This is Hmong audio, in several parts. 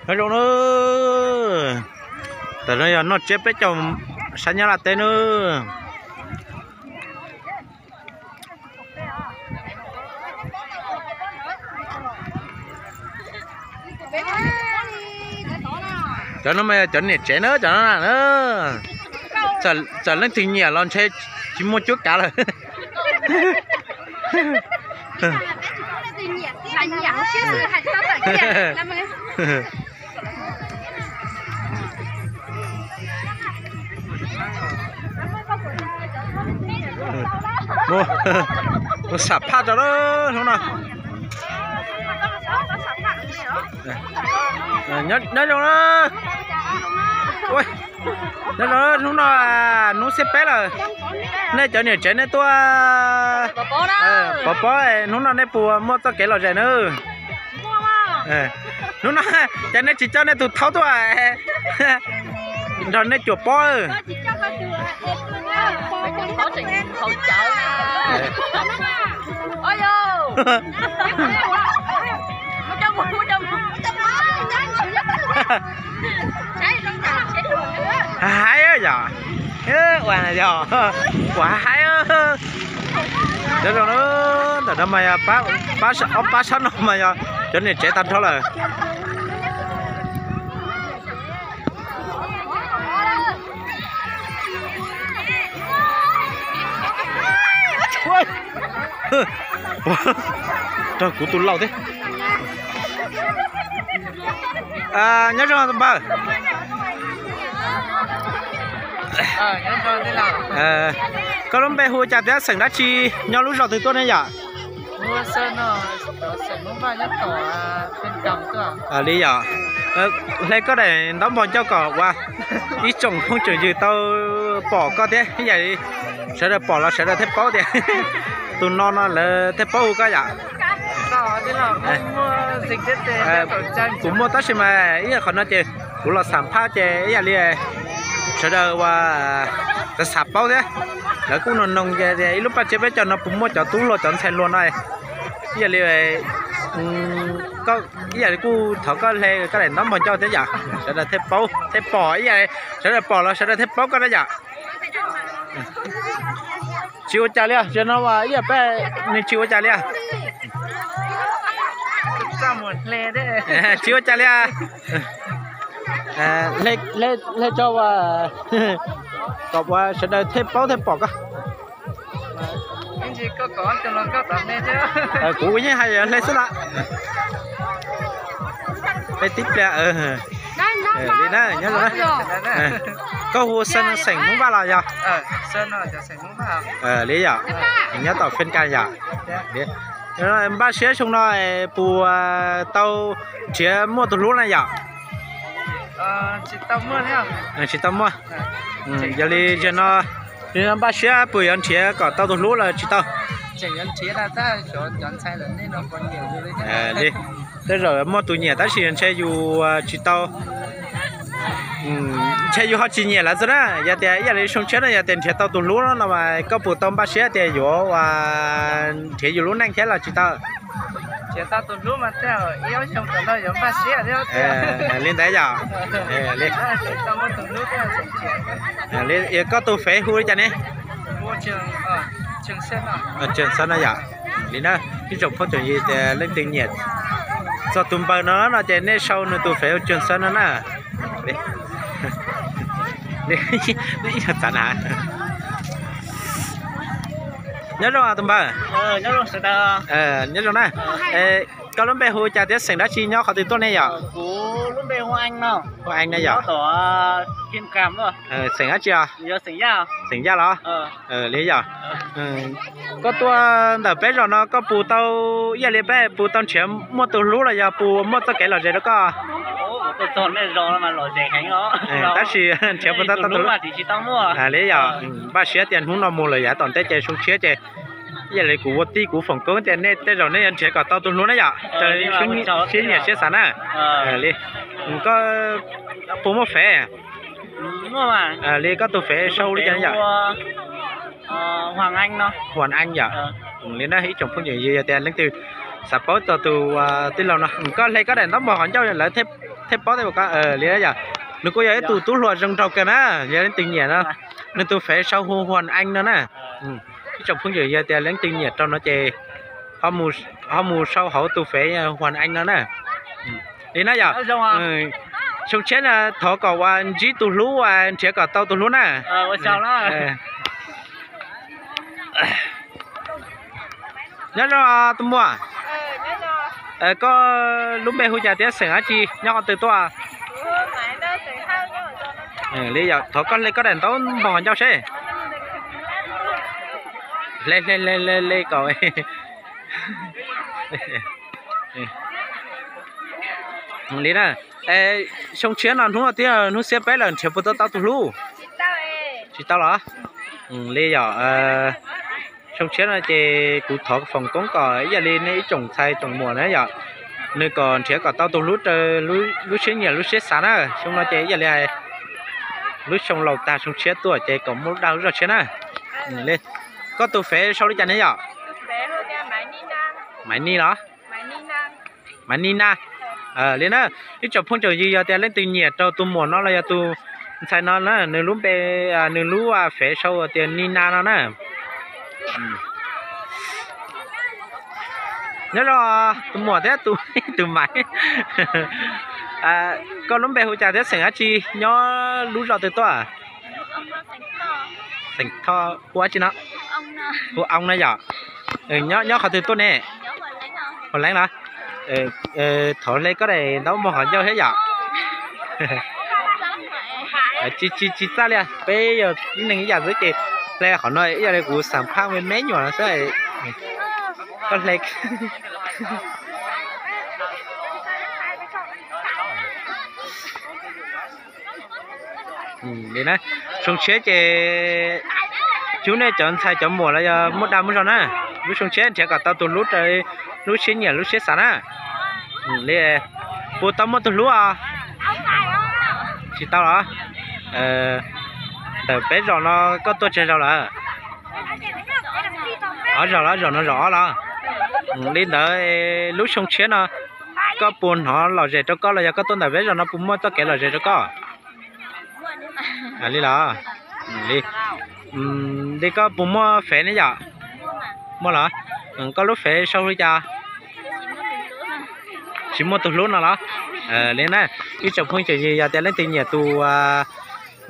Nyob zoo na, tam no yog noj tsiab peb caug sab Nyab Laj teb na. Cov no mas yog cov niam tsev na, cov no na. Txawm leej twg nyiam los ntshe tsis muaj cuab kav lawm. Mus xam phaj rau hnub no. Nyob zoo na. Nyob zoo, hnub no hnub xiab peb lawm. Nej cov niam tsev nej tuaj pov pob, hnub no nej puas muaj txoj kev lom zem na? Hnub no cas nej tsis coj nej tus thaub tuaj nrog nej cuam pob? Hais yom, ua yog, ua hais. Nyob zoo na, ntawm no mas yog ob pab sab no mas yog cov niam tsev tag nrho lawm. Rau kuv tus laus thiab. Nyob zoo tus npawg. Koj lub npe hu cas thiab xeem dab tsi, nyob lub zos twg tuaj ne yom? Li yom, hle koj daim ntaub npog ncauj kom uas ib tsoom phooj tsoom ywg tau pom koj thiab, ib yam li sawv daws pom los sawv daws thiaj paub tias tus no no lawv thiaj paub hu koj yom. Kuv muaj tab sis mas ib yam qhov no ces kuv los xam phaj ces ib yam li sawv daws uas xav xav paub thiab, lawv kuj noog noog tias ib lub paj tsiab peb caug no puas muaj cov tub hluas cov ntxhais hluas no. Ib yam li, ib yam li kuj thov koj hle koj daim ntaub npog ncauj thiab yom, sawv daws thiaj paub thiaj pom, ib yam li sawv daws pom los sawv daws thiaj paub koj na yom. Tsis ua cas li, zaum no ib yam peb nws tsis ua cas li. Tsis ua cas li. Hle tso uas kom uas sawv daws thiaj paub thiaj pom koj. Kuv yeej hais hle xwb las. Peb tib pliag li na, nyob zoo na. Koj hu xeem Hmoob Vaj los yog? Li yom, nyob tom Fenka yom. Npaj siab xyoo no puas tau nrhiav muaj tus hlub na yom? Tsis tau muaj. Yog li zaum no npaj siab puas yuav nrhiav kom tau tus hlub los tsis tau? Li, tej zaum muaj tus nyiam tab sis ntshe yus tsis tau, ntshe yus ho tsis nyiam lawv xwb na. Yog tias ib yam li xyoo tshiab no yog tias nrhiav tau tus hlub no mas koj puas tau npaj siab tias yuav ua nrhiav yus lub neej thiab los tsis tau? Li ntawd yom. Koj tus fev hu li cas ne? Tseem xav no yom. Li na, ib tsoom phooj tsoom ywg tias leej twg nyiam txog tus npawg no no ces nej sau nws tus fev hu Tseem Xab no na. Nyob zoo tus npawg. Nyob zoo na. Koj lub npe hu cas thiab xeem dab tsi nyob qhov twg tuaj ne yom? Hu Ees ne yom. Xeem dab tsi os? Xeem Yaj los? Li yom. Koj tuaj ntawm peb zos no koj puas tau, ib yam li peb puas tau nrhiav muaj tus hlub los yog puas muaj txoj kev lom zem rau koj? Tab sis nrhiav puas tau tau tus hlub? Li yom, npaj siab tias hnub no mus lawm yav tom ntej ces xyoo tshiab ces ib yam li kuv ua tij kuv foom koob tias nej tej zaum nej yuav nrhiav kom tau tus hlub na yom. Siab nyiam siab xav na. Li, koj puas muaj fev? Li koj tus fev sau li cas yom? Huas Ees yom. Li na ib tsoom phooj ywg yog tias leej twg xav paub txog tus tij laug no koj hle koj daim ntaub npog qhov ncauj lawv thiaj Thiaj paub tej ko li yom. Nws kuj yog ib tug tub hluas zoo nraug kawg na, yog leej twg nyiam no, nws tus fev sau hu Huas Ees no na. Ib tsoom phooj ywg yog tias leej twg nyiam rau no ces ho mus sau hauv tus fev Huas Ees no na. Li na yom. Xyoo tshiab no thov kom uas ntsib tus hlub, nrhiav kom tau tus hlub na. Nyob zoo tus muam, koj lub npe hu cas thiab xeem dab tsi, nyob qhov twg tuaj? Li yom, thov koj hle koj daim ntaub npog ncauj seb. Hle hle hle hle kom li na. Xyoo tshiab no hnub twb hnub xiab peb lawm, nrhiav puas tau tau tus hlub? Tsis tau los? Li yom, xyoo tshiab no ces kuv thov foom koob kom ib yam li nej ib tsoom ntxhais tsoom muam na yom, nws kom nrhiav kom tau tus hlub rau lub siab nyiam lub siab xav na. Xyoo no ces ib yam li hais lub xyoo laus tag xyoo tshiab tuaj ces kom muaj lub dag lub zog tshiab na. Koj tus fev sau li cas ne yom? Maiv Ni los? Maiv Ni Na. Li na, ib tsoom phooj tsoom ywg yog tias leej twg nyiam rau tus muam no los yog tus ntxhais no na, nws lub npe, nws lub fev sau tias Ni Na no na. Nyob zoo tus muam thiab tus maiv. Koj lub npe hu cas thiab xeem dab tsi, nyob lub zos twg tuaj? Xeem Thoj hu dab tsi no? Hu Oob na yom. Nyob qhov twg tuaj ne? Huas Leeb los? Thov hle koj daim ntaub npog qhov ncauj thiab yom. Tsis tsis txaj li, peb yog ib neeg ib yam xwb ces hle qhov no ib yam li kuv xam phaj me me nyuam xwb. Koj hle li na. Xyoo tshiab ces cub nej cov ntxhais cov muam los yog muaj dag muaj zog na, lub xyoo tshiab nrhiav kom tau tus hlub raws lub siab nyiam lub siab xav na. Li, puas tau muaj tus hlub os? Tsis tau los? Ntawm peb zos no koj tuaj tsawg zaus lawm? Ob zaus los, zaum no zaum ob los? Li ntawd lub xyoo tshiab no koj puas hnov lom zem rau koj los yog koj tuaj ntawm peb zos no puas muaj txoj kev lom zem rau koj? Li los? Li koj puas muaj fev ne yom? Muaj los? Koj lub fev sau li cas? Tsis muaj tus hlub no los? Li na, ib tsoom phooj ywg, yog tias leej twg nyiam tus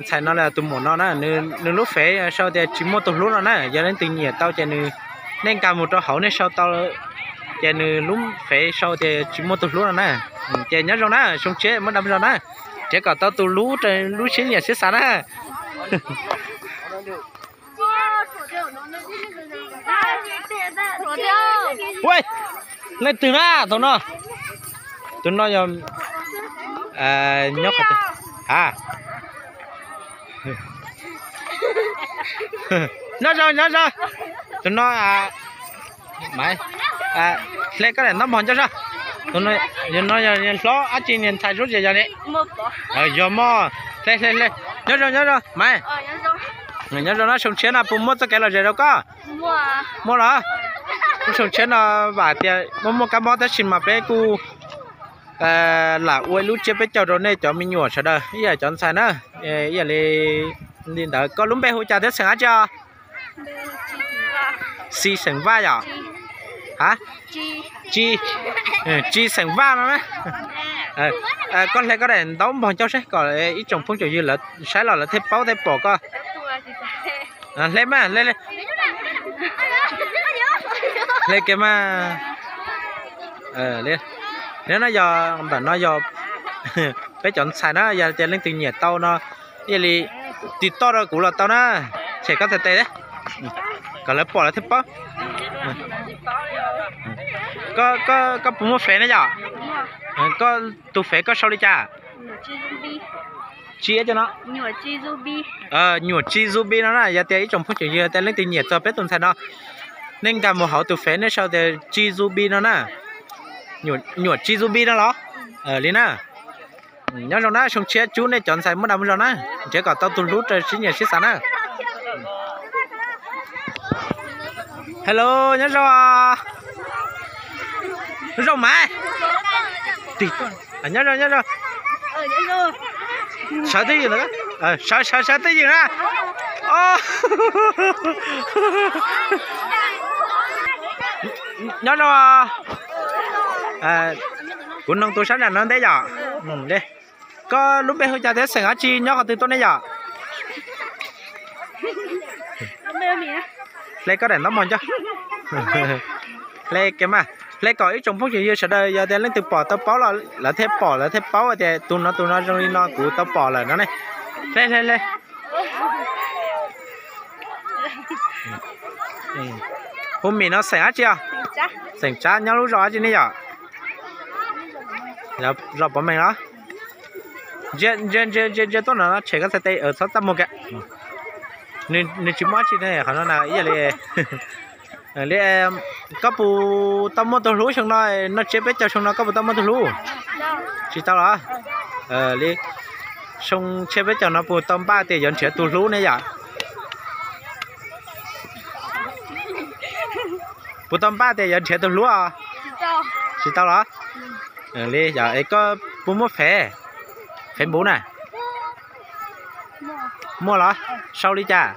ntxhais no los tus muam no na, nws lub fev sau tias tsis muaj tus hlub no na. Yog leej twg nyiam tau ces nws, nej nkag mus rau hauv nej sau tau, ces nws lub fev sau tias tsis muaj tus hlub no na. Ces nyob zoo na, xyoo tshiab muaj dag muaj zog na, nrhiav kom tau tus hlub raws lub siab nyiam siab xav na. Leej twg na thaum no? Tus no yog nyob qhov twg? Nyob zoo, nyob zoo. Tus no, hle koj daim ntaub npog ncauj soj. Tus no yog hlob dab tsi, niag ntxhais Suav Tsis yog ne? Yog mog. Hle, hle, hle. Nyob zoo, nyob zoo Maiv. Nyob zoo na, xyoo tshiab no puas muaj txoj kev lom zem rau koj? Muaj los? Lub xyoo tshiab no vam tias muaj muaj kab mob tab sis mas peb kuj lam ua ib lub tsiab peb caug rau nej cov me nyuam sawv daws ib yam cov ntxhais na. Ib yam li li ntawd koj lub npe hu cas thiab xeem dab tsi os? Xi xeem Vaj yom? Ha? Tsi, Tsi xeem Vaj no na. Koj hle koj daim ntaub npog ncauj seb kom ib tsoom phooj tsoom ywg lawv saib los lawv thiaj paub thiaj pom koj. Hle mas, hle, hle. Hle kiag mas. Li no yog ntawm no yog peb cov ntxhais na, yog tias leej twg nyiam tau no ib yam li tiv toj rau kuv los tau na. Tshem koj tes tes thiab kom lawv pom lawv thiaj paub. Koj puas muaj fev na yom? Koj tus fev koj sau li cas? Tsi, nyuam Tsi Zubi no na. Yog tias ib tsoom phooj ywg tias leej twg nyiam txog peb tus ntxhais no, nej nkag mus hauv tus fev nej sau tias Tsi Zubi no na. Nyuam Tsi Zubi no los? Li na. Nyob zoo na, xyoo tshiab cub nej cov ntxhais muaj dag muaj zog na, nrhiav kom tau tus hlub raws siab nyiam siab xav na. Hello, nyob zoo. Nyob zoo Maiv. Nyob zoo, nyob zoo. Sawv twj ywm, sawv sawv sawv twj ywm na. Nyob zoo, kuv noog tus sab nram no ntej yom. Koj lub npe hu cas thiab xeem dab tsi, nyob qhov twg tuaj ne yom? Hle koj daim ntaub mog nco. Hle kiag mas, hle kom ib tsoom phooj ywg sawv daws yog tias leej twg pom tau paub los lawv thiaj pom lawv thiaj paub tias tus no tus no zoo li no kuv tau pom lawm no ne. Hle hle hle. Hu Mim no xeem dab tsi os? Xeem Tsab, nyob lub zos dab tsi ne yom? Zos Pov Mees los? Ntsia ntsia ntsia ntsia tuaj no tshem koj txhais tes, txhob txaj muag kiag. Nws tsis muaj dab tsi ne, qhov no na ib yam li, li koj puas tau muaj tus hlub xyoo no, noj tsiab peb caug xyoo no koj puas tau muaj tus hlub? Tsis tau los? Li xyoo tshiab peb caug no puas tau npaj tias yuav nrhiav tus hlub ne yom? Puas tau npaj tias yuav nrhiav tus hlub os? Tsis tau los? Li yog es koj puas muaj fev, fev npuv na? Muaj los? Sau li cas?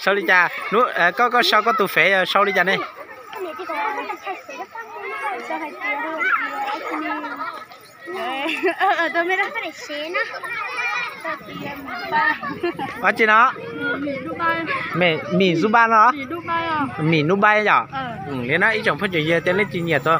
Sau li cas? Koj, koj sau koj tus fev sau li cas ne? Dab tsi no? Mim Zub Npaj no? Mim Nub Npai yom? Li na ib tsoom phooj ywg tias leej twg nyiam tau